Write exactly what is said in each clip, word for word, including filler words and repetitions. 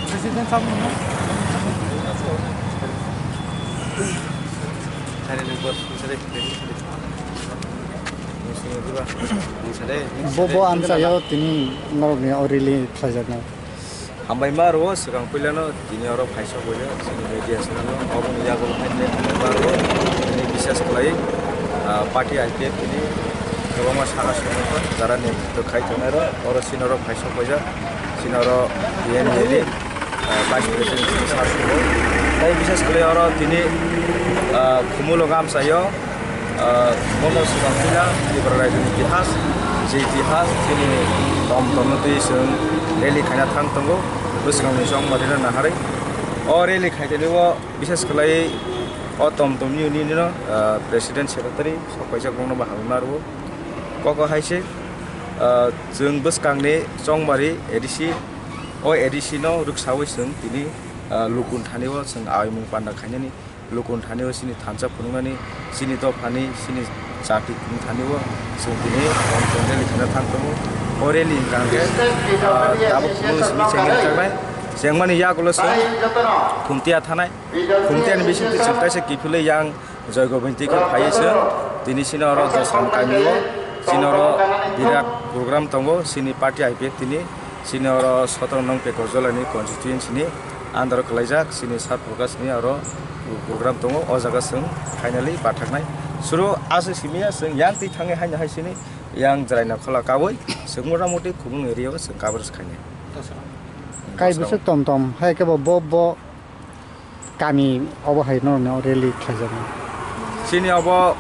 President sahab, Bo, bo amchaio tini norokni o rally khlaijaknai. Hambai ma rwo, swkang puilano tini oro phaisa puila chini media channel-o, oboni yago hai le hambai ma rwo, tini bishes khlai, ah, party I P F tini kwbangma saka songwkha, jara ni to khai tongnai rok, oro chini oro phaisa puila, chini oro T N A ni, ah, Vice President chini sir subo. Tai bishes khlai oro tini, ah, Khumulwng amchaio, ah, bono swkang puila Tripura Rajyoni itihas, je itihas chini tom tomno twi chwng rally khaina thang tongo, bwswkangni chongmari no naharwi. O rally khaitani o bishes khlai o tom tomni union no, ah, President Secretary sok kaijak bongno bo hambai ma rwo. Koko hai se, ah, chwng bwswkangni chongmari A D C, o A D C no rwksaui chwng tini, ah, Lukun thani o chwng aimung panda khainani. Lukun thani o chini thansa phunuknani, chini dophani, chini jati phunuk thani o chwng tini tong tong rally khaina thang tongo. O rally hwnkha hwnkhe, ah, tabuk phunuk simi chengwi tongnai. Chengmani yagulo chwng Khumtia thanai. Khumtiani bisingtwi chwng kaisa kiphilwi yang Joy Govinti khe phaiwi chwng tini chini oro Dosram kami o chini oro birat program tongo, chini party I P F tini. Chini oro sotoro nong Pekoljolani constituency ni under o kwlaijak, chini sir Prakash ni oro program tongo, o jaga chwng finally bathaknai. Suru aswk simi ya chwng yang twi thangwi haino hai chini yang Jwraina Khola kaui chwng motamuti Khumulwng area o chwng coverage khainai. Kai bwswk tom tom hai khe bo, bo, bo kami obo hai norokni o rally khlaijaknai. Chini obo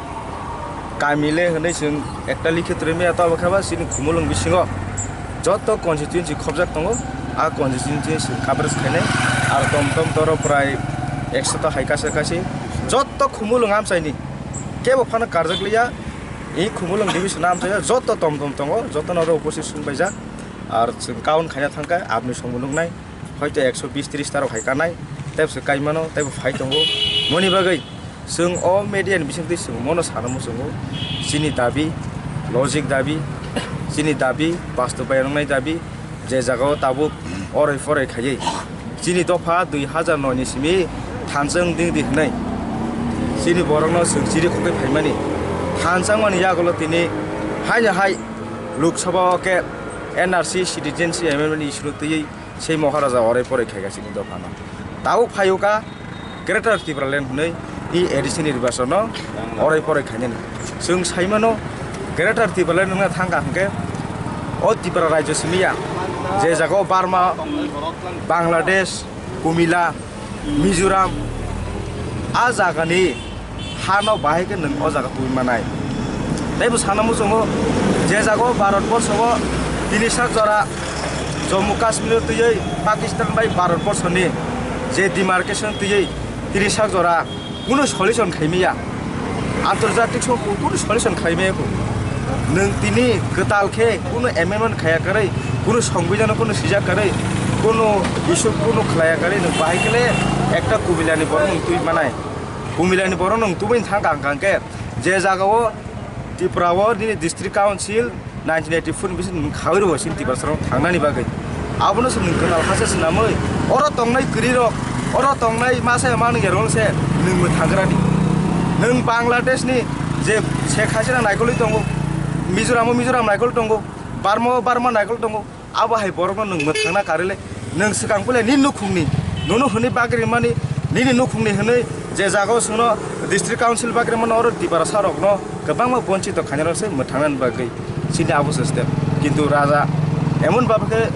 kami le hwnwi chwng ekta likhe twrwi maya, to abo khe ba chini Khumulwng bisingo joto constituency khobjak tongo, a constituency chwng coverage khainai. Ar tom tom toro prai ekso ta hai kasa kasi joto Khumulwng amchaini kebo phano karjak liya. I Khumulwng division amchaio joto tom tom tongo, jotono oro opposition sung baijak. Ar chwng kaun khaina thangkha, abni songbo nuknai. Hoito ekso bis tris ta rok hai kanai, tei bwswk kai mano, tei bo phai tongo. Moni bagwi chwng o media ni bisingtwi chwng mono sana muchungo, chini dabi, logic dabi, chini dabi, bastobayan wngnai dabi, je jaga o tabuk oroi poroi khaiwi chini dopha dui hajar noi ni simi thansa wng di hwnwi chini borokno chwng chiri khogwi phaimani. Thansa wngmani yagulo tini haino hai Lok Sabha o khe N R C citizenship amendment issue no twiwi Sei Maharaja orai porai khaika chini dophano. Tabuk phaio ka Greater Tipraland hwnwi i A D C ni nirbachon no orai porai khainani. Chwng saimano Greater Tipraland wngna thangka hwnkhe o Tripura rajyo simi ya. Je jaga o Burma, Bangladesh, Kumila, Mizoram, a jagani hano bahai khe nwng o jaga tubui manai. Tei bo sana muchungo, je jaga o Bharat borsho o tini sak jora Jammu Kashmir o twiwi Pakistan bai Bharat borsho ni je demarcation twiwi tini sak jora kunu solution khaimaya, antarjatik song kunu solution khaimaya kho. Nwng tini kwtal khe kunu amendment khaya kwrwi, kunu songbidano kunu sijak kwrwi, kunu issue kunu khlaya kwrwi nwng bahai khe le ekta Kumilani borok nwng twi manai. Kumilani borok nwng tubui thang kang kang khe je jaga o Tripura o nini district council nineteen eighty-four ni bising nwng khaui rwo chini Tiprasa rok thangnani bagwi. Abono se nwng kwtal hase swnamwi oro tongnai kwrwi rok, oro tongnai masa mani rok se nwng mwthang grani. Nwng Bangladesh ni je Sheikh Hasina naikolwi tongo, Mizoram o Mizoram naikol tongo, Burma o Burma naikol tongo. Abo hai borokno nwng mwthangna karwi le, nwng swkang puila nini nukhungni, nono hwnwi bagri mani, nini nukhungni hwnwi je jaga o chwngno district council bagri mano, oro Tiprasa rokno kwbangma bonchito khainai rok se mwthangnani bagwi chini abo se step. Kintu raja emon bhabe khe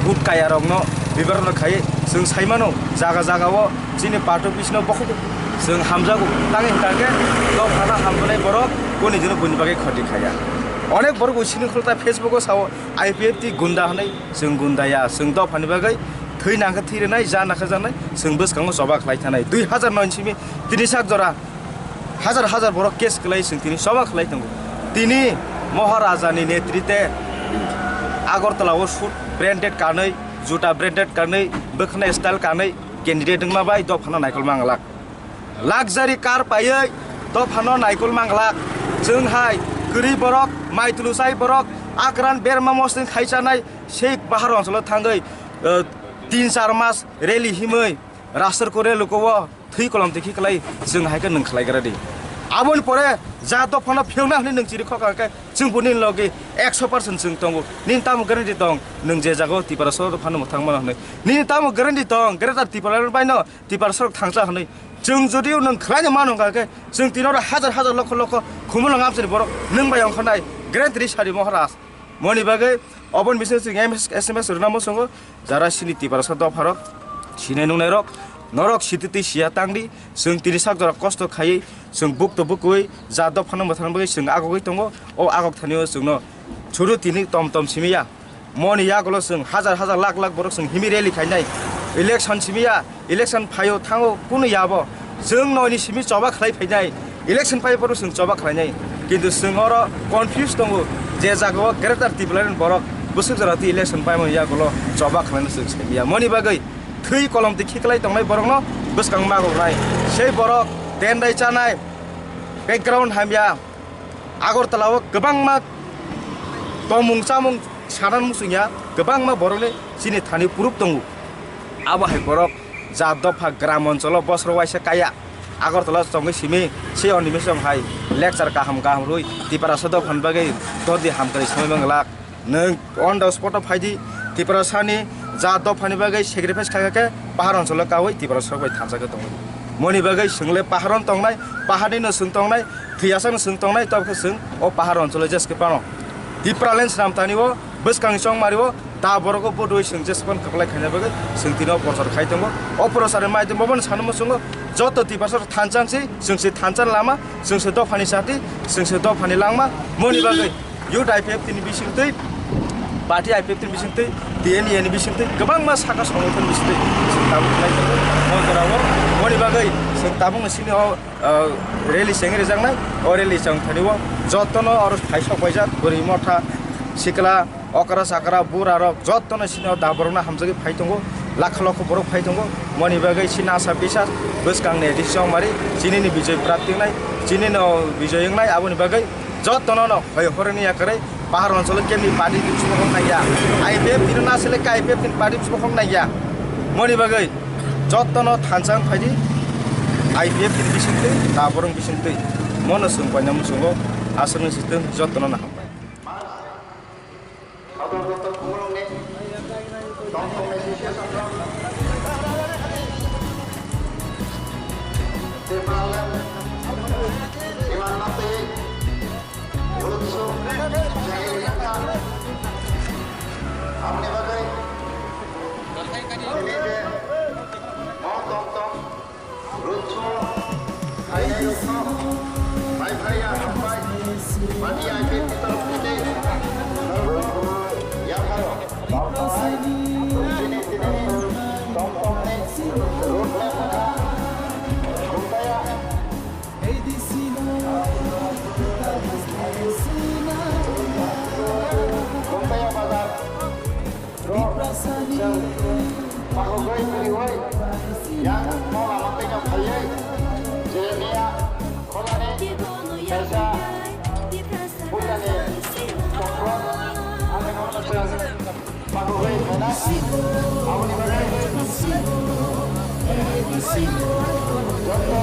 but kaya rokno bibarono khai chwng sai mano, jaga jaga o chini party office no bokhok chwng hamjago, tangwi hwnkha khe dophano hamjaknai borok koni jino buini bagwi khoti khaya. Onek borok bo sini khulta Facebook o sao, I P F T gunda hwnwi chwng gunda ya, chwng dophani bagwi thwi nangkhe thwi rwnai, ja nangkhe janai, chwng bwskango choba khlai thanai. Dui hazar noi ni simi tini sak jora hazar hazar borok case kwlai chwng tini choba khlai tongo. Tini Maharaja ni netrite Agartala o suit branded kanwi, juta branded kanwi, bwkhwnai style kanwi candidate wngma bai dophano naikol manglak. Luxury car paiwi dophano naikol manglak. Chwng hai kwrwi borok, maitwlwsai borok, Akran berma mosling khai chanai sei bahar oncholo thangwi, eh, tin char mas rally himwi rashtra kore luko o thwi kolom tikhi kwlai chwng hai khe nwng khlai gra di. Aboni pore ja dophano phiyokna hwnwi nwng chiri khokha khe chwng bo nini logi ekso percent chwng tongo. Nini tamo guarantee tong nwng je jago Tiprasa dophano mwthang mano hwnwi? Nini tamo guarantee tong Greater Tipraland baino Tiprasa rok thangcha hwnwi? Chwng jodi nwng khlaino mano hwnkha khe chwng tini oro hajar hajar lokho lokho khumulwng amchini borok nwng bai ongkha nai guarantee sadi Maharaj. Moni bagwi oboni bising chwng M S, S M S rwna muchungo, jara sini Tiprasa dopharok, sinai nungnairok, norok sititwi siya tangdi, chwng tini sak jora kosto khaiwi, chwng bukto bukwi, ja dophano mwthang bagwi chwng agogwi tongo, o agok thanio chwngno churu tini tom tom simiya. Moni yagulo chwng hajar hajar lakh lakh borok chwng himi rally khainai, election simiya. Election phaio thango kunu yabo chwng noini simi choba khlai phainai, election phai phuru chwng choba khlainai, kintu chwng oro confuse tongo je jagao Greater Tipraland borok bwswk jora twi election paimani yagulo choba khlainai chwng simiya. Moni bagwi thwi kolom twi khiklai tongnai borokno bwskang magoknai, sei borok tendai chanai, background hamya. Agartala o kwbangma tongmung chamung sanan muchungya, kwbangma borokni chini thani proof tongo. Abo hai borok ja dopha gram oncholo bosor waisa kaya Agartala o chongwi simi se onimesong hai lecture kaham kaham rwi Tiprasa dophani bagwi todi hamkrai somoi manglak. Nwng on the spot o phaidi, Tiprasani ja dophani bagwi sacrifice khaikha khe pahar oncholo kaui Tiprasa rok bai thansa khe tongwi. Moni bagwi chwng le pahar on tongnai, paharni no chwng tongnai, thwiyasa no chwng tongnai, tabukhe chwng o pahar oncholo jeske pano. Tipraland swnam tani o bwskang chongmari o da borok o bodoi chwng jeske pano kwplai khaina bagwi chwng tini o prochar khai tongo. O prochar ni maidom bobono sanwi muchungo joto Tiprasa rok thansa wngsi, chwng se thansa lama, chwng se dophani chati, chwng se dophani langma, moni bagwi. Youth I P F T ni bisingtwi, party I P F T ni bisingtwi, T N E ni bisingtwi, kwbangma saka songwthon bisingtwi chwng tabuk khlai tongo. O jorao moni bagwi chwng tabukno sini o, ah, rally chengwi rijaknai. O rally chwng thani o jotono oro phaisok paijak, bwrwi motha, sikla, okra chakra, bura rok jotono sini o da borokno hamjagwi phai tongo. Lakh lokho borok phai tongo. Moni bagwi sini asa bisa bwskangni decision mari, chinini bijoi prapti wngnai, chinino bijoi wngnai, aboni bagwi jotono no hoi horoni yakarwi pahar oncholo kemni party bisingo hok naiya. I P F T no nasile ka I P F T ni party bisingo hok naiya. Moni bagwi jotono thansa wng phaidi, I P F T ni bisingtwi, da borok bisingtwi. Mono chwng paina muchungo, aswkni swtwng jotono no hambai. Sodor Doptor Khumulwngni Tongthok Association rok Tipraland Diman Nokti Rutsu Jahir Yakha. Aboni bagwi tini je Mol Tongthok Rutsu khainairokno bai phaiya hambai. Mani I P F T ni torop tei norokno yapharo. Tini tini tongtongni road map wngkha Gumtaya. Gumtaya bazar. Rok chwng pagogwi poriwi yang no lama tengno phaiwi je miya khorani kaisa puilani chokro ani no chwng pagogwi khaina aboni bagwi joto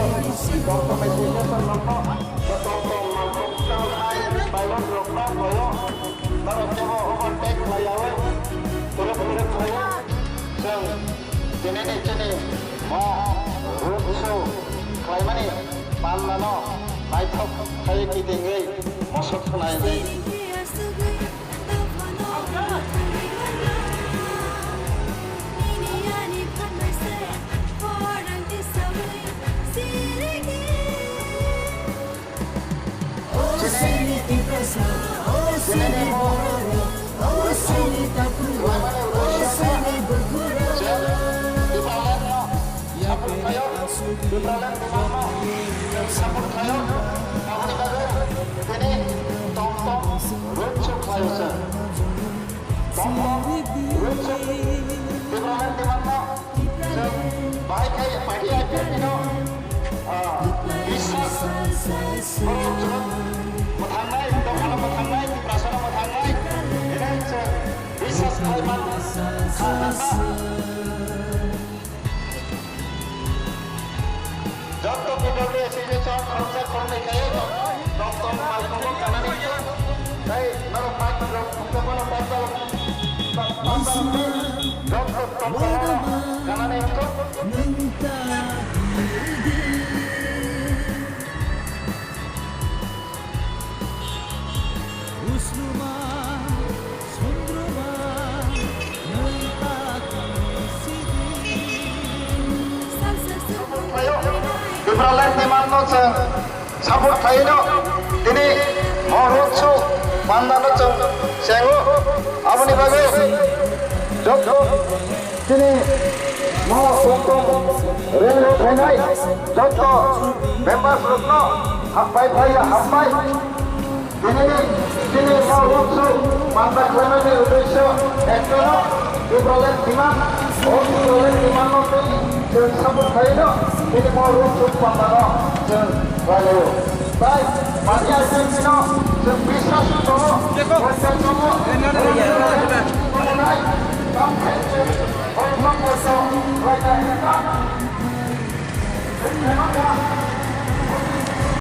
joto mai swijak rokno joto tong tong mal tong tong hai bai rok rokno boyo. Norok kebo overtake khlaiyaui, turuk turuk khlaiwi chwng tinini chini o road show khlaimani pallano naithok khai kitingwi mosok khwnai hwnwi. Bahai khe party I P F T no, ah, biswas, borok jwk mwthangnai, dophano mwthangnai, Tiprasano mwthangnai, Joto P W S ni chwng khoroksa khoroknwi khe tong tong malkhungo kanani wngkha. Tei norok bai rok khungsa bono pajal pajal wngkha. Joto tong tong kanani wngkha. Tipraland ni manno chwng support khlaino, tini Mohotsav pandano chwng chengo, aboni bagwi joto Chini mo tongtong rel rok phainai joto members rokno hambai phaiya hambai. Tini, tini mo utsu manda khlainani uddesyo ekta no Tipraland demand, o Tipraland demand no tei chwng support khlaino, tini mo utsu pandano chwng khlaio. Tai mani aisai tino chwng biswas tongo, hotel tongo, tamo nai, kam khai chwng